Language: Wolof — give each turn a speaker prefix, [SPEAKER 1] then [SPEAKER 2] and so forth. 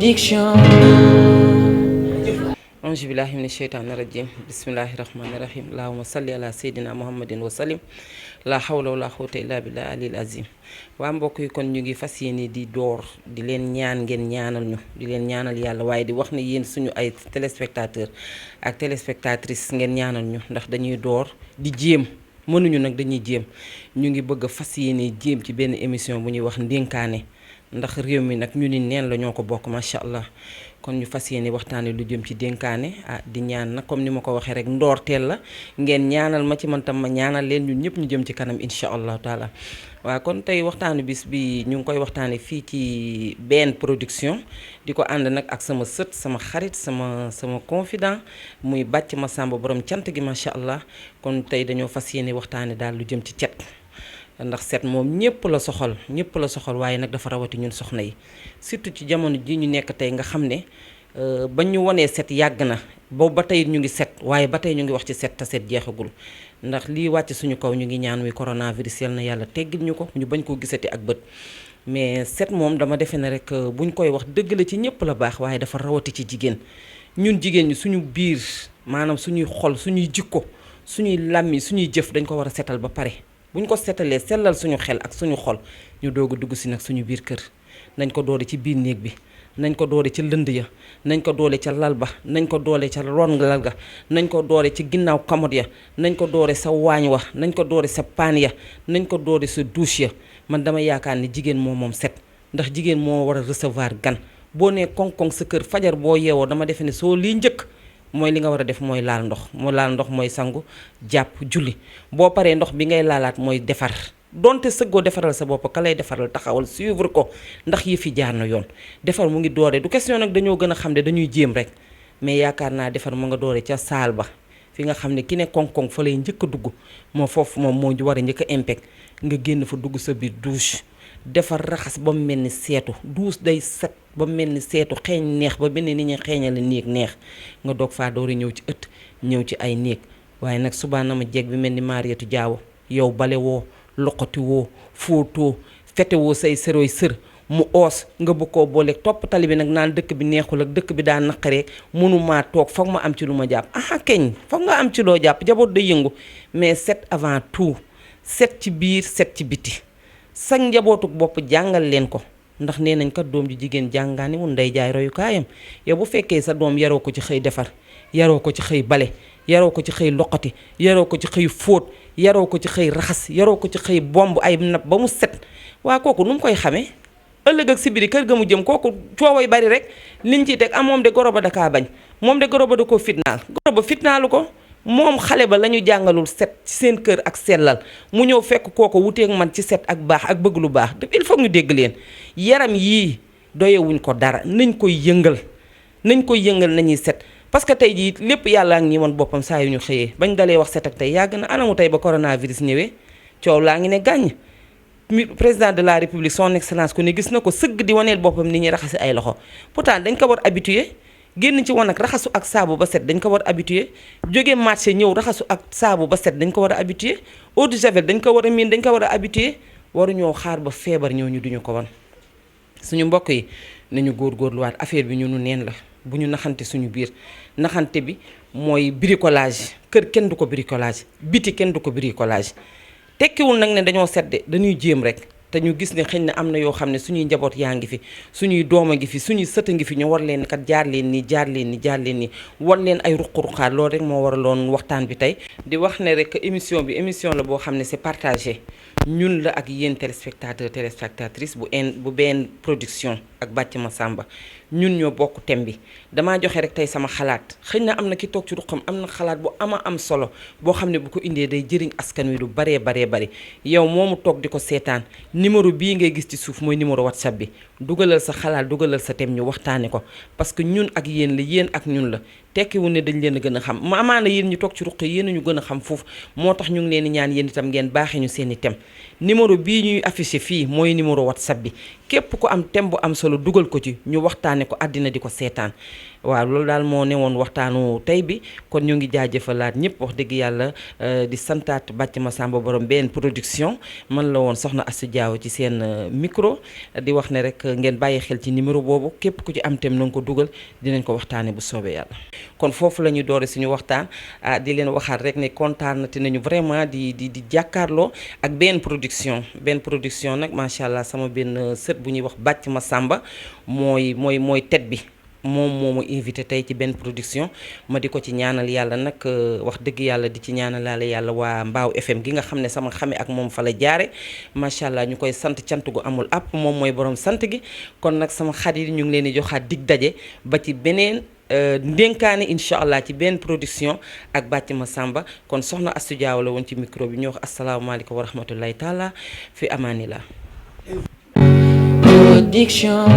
[SPEAKER 1] Production. Auzu billahi mina sheytaani rajim bismillahi rahmani rahim allahumma salli ala seydina muhammadin wa salim la hawla wala quwwata illa billahi alil azim. waa mbokk yi kon ñu ngi fas yéene di door di leen ñaan ngeen ñaanal ñu di leen ñaanal yàlla waaye di wax ne yéen suñu ay téléspectateur ak téléspectatrice ngeen ñaanal ñu ndax dañuy door di jéem mënuñu nag dañuy jéem ñu ngi bëgg a fas yéene jéem ci benn émission bu ñuy wax ndénkaane ndax réew mi nag ñu ni neen la ñoo ko bokk macha allah kon ñu fas yéene waxtaane lu jëm ci dénkaane di ñaan nag comme ni ma ko waxee rek ndoorteel la ngeen ñaanal ma ci man tam ma ñaanal leen ñun ñëpp ñu jëm ci kanam incha allahu taala. waaw kon tey waxtaanu bis bi ñu ngi koy waxtaane fii ci benn production di ko ànd nag ak sama sët sama xarit sama confident muy bàcc ma sàmba borom cant gi macha allah kon tey dañoo fas yéene waxtaane daal lu jëm ci cet ndax set moom ñëpp la soxal waaye nag dafa rawati ñun soxna yi surtout ci jamono ji ñu nekk tey nga xam ne ba ñu wanee set yàgg na boobu ba tey ñu ngi set waaye ba tey ñu ngi wax ci set te set jeexagul ndax lii wàcc suñu kaw ñu ngi ñaan muy coronavirus yal na yàlla teggil ñu ko ñu bañ koo gisati ak bët mais set moom dama defe ne rek buñ koy wax dëgg la ci ñëpp la baax waaye dafa rawati ci jigéen ñun jigéen ñi suñu biir maanaam suñuy xol suñuy jikko suñuy làmmi suñuy jëf dañ ko war a setal ba pare buñ ko setalee sellal suñu xel ak suñu xol ñu doog a dugg si nag suñu biir kër nañ ko doore ci biir néeg bi nañ ko doore ca lënd ya nañ ko doole ca lal ba nañ ko doole ca ron lal ga nañ ko doore ci ginnaaw kamot ya nañ ko doore sa waañ wa nañ ko doore sa paan ya nañ ko doore sa douche ya man dama yaakaar ni jigéen moom set ndax jigéen moo war a recevoir gan boo nee koŋ-koŋ sa kër fajar boo yeewoo dama defe ne soo lii njëkk mooy li nga war a def mooy laal ndox mooy sangu jàpp julli boo paree ndox bi ngay laalaat mooy defar donte sëggoo defaral sa bopp ka lay defaral taxawal suivre ko ndax yi fi jaar na yoon defar mu ngi doore du question nag dañoo gën a xam ne dañuy jéem rek mais yaakaar naa defar mu nga doore ca saal ba fi nga xam ne ki ne koŋ-koŋ fa lay njëkk a dugg moo foofu moom moo war a njëkk a impact nga génn fa dugg sa biir douche defar raxas ba mu mel ni seetu douche day set ba mu mel ni seetu xeeñ neex ba benn nit ñi xeeñale néeg neex nga doog faa doori ñëw ci ëtt ñëw ci ay néeg waaye nag subaana ma jeeg bi mel ni Mariétu Jaawo yow bale woo loqati woo fóotoo fete woo say sëroy sër mu oos nga bëgg koo booleeg topp tali bi nag naan dëkk bi neexul ak dëkk bi daa naqaree mënumaa toog foog ma am ci lu ma jàpp aha keñ foog nga am ci loo jàpp jaboot day yëngu mais set avant tout set ci biir set ci biti sax njabootuk bopp jàngal leen ko ndax nee nañ kat doom ji jigéen jàngaani wun ndey jaay royukaayam yow bu fekkee sa doom yaroo ko ci xëy defar yaroo ko ci xëy bale yaroo ko ci xëy loqati yaroo ko ci xëy fóot yaroo ko ci xëy raxas yaroo ko ci xëy bomb ay nab ba mu set waa kooku nu mu koy xamee ëllëg ak sibiri kër ga mu jëm kooku cooway bari rek liñ ciy teg moom de goro ba dakaa bañ moom de goro ba da ko fitnaal goro ba fitnaalu ko moom xale ba la ñu jàngalul set ci seen kër ak sellal mu ñëw fekk kooko wuteeg man ci set ak baax ak bëgg lu baax daf il faut ñu dégg leen yaram yii doyewuñ ko dara nañ koy yëngal nañuy set parce que tey jii lépp yàlla ak ñi woon boppam saa yu ñu xëyee bañ dalee wax set ak tey yàgg na anamu tey ba coronavirus ñëwee coow laa ngi ne gàññ président de la république son excellence ku ne gis na ko sëgg di waneel boppam ni ñuy raxasi ay loxo pourtant dañ ko war habitué génn ci wanag raxasu ak saabu ba set dañ ko war a habitué jóge marché ñëw raxasu ak saabu ba set dañ ko war a habitué eau de javel dañ ko war a miin dañ ko war a habitué waruñoo xaar ba feebar ñëw ñu duñu ko wan suñu mbokk yi nañu góorgóorluwaat affaire bi ñu nu neen la bu ñu naxante suñu biir naxante bi mooy bricolage kër kenn du ko bricolage biti kenn du ko bricolage tekkiwul nag ne dañoo set de dañuy jéem rek te ñu gis ne xëy na am na yoo xam ne suñuy njaboot yaa ngi fi suñuy doom a ngi fi suñuy sët a ngi fi ñu war leen kat jaar leen nii war leen ay ruq-ruqaat loolu rek moo waraloon waxtaan bi tey di wax ne rek émission la boo xam ne c'est partagé ñun la ak yéen téléspectatrice bu benn production ak bàcc ma sàmba ñun ñoo bokk thème bi damaa joxe rek tey sama xalaat xëy na am na ki toog ci ruqam am na xalaat bu am solo boo xam ne bu ko indee day jëriñ askan wi lu baree bari yow moomu toog di ko seetaan numéro bii ngay gis ci suuf mooy numéro WhatsApp bi dugalal sa xalaat dugalal sa thème ñu waxtaane ko parce que ñun ak yéen la yéen ak ñun la tekkiwul ne dañ leen a gën a xam ma amaana yéen ñu toog ci ruq yéen ñu gën a xam foofu moo tax ñu ngi leen di ñaan yéen itam ngeen baaxee ñu seen i thème numéro bii ñuy affiché fii mooy numéro WhatsApp bi képp ku am thème bu am solo solo dugal ko ci ñu waxtaane ko àddina di ko seetaan waaw loolu daal moo newoon waxtaanu tey bi kon ñu ngi jaajëfalaat ñëpp wax dëgg yàlla di santaat Bàcc Masamba borom benn production man la woon soxna Astou Diaw ci seen micro di wax ne rek ngeen bàyyi xel ci numéro boobu képp ku ci am tem na nga ko dugal dinañ ko waxtaane bu soobee yàlla kon foofu la ñu doore suñu waxtaan di leen waxaat rek ne kontaan te nañu vraiment di jàkkaarloo ak benn production nag macha allah sama benn sët bu ñuy wax Bàcc Masamba mooy tet bi moom moo ma invité tey ci benn production ma di ko ci ñaanal yàlla nag wax dëgg yàlla di ci ñaanalaale yàlla waa Mbaaw FM gi nga xam ne sama xame ak moom fa la jaare macha allah ñu koy sant cant gu amul àpp moom mooy borom sant gi kon nag sama xarit ñu ngi leen di joxaat dig daje ba ci beneen ndénkaane incha allah ci benn production ak Bàcc Masamba kon soxna Astou Diaw la woon ci micro bi ñu wax asalaamaaleykum wa rahmatullahi taala fi amaanillah. Addiction.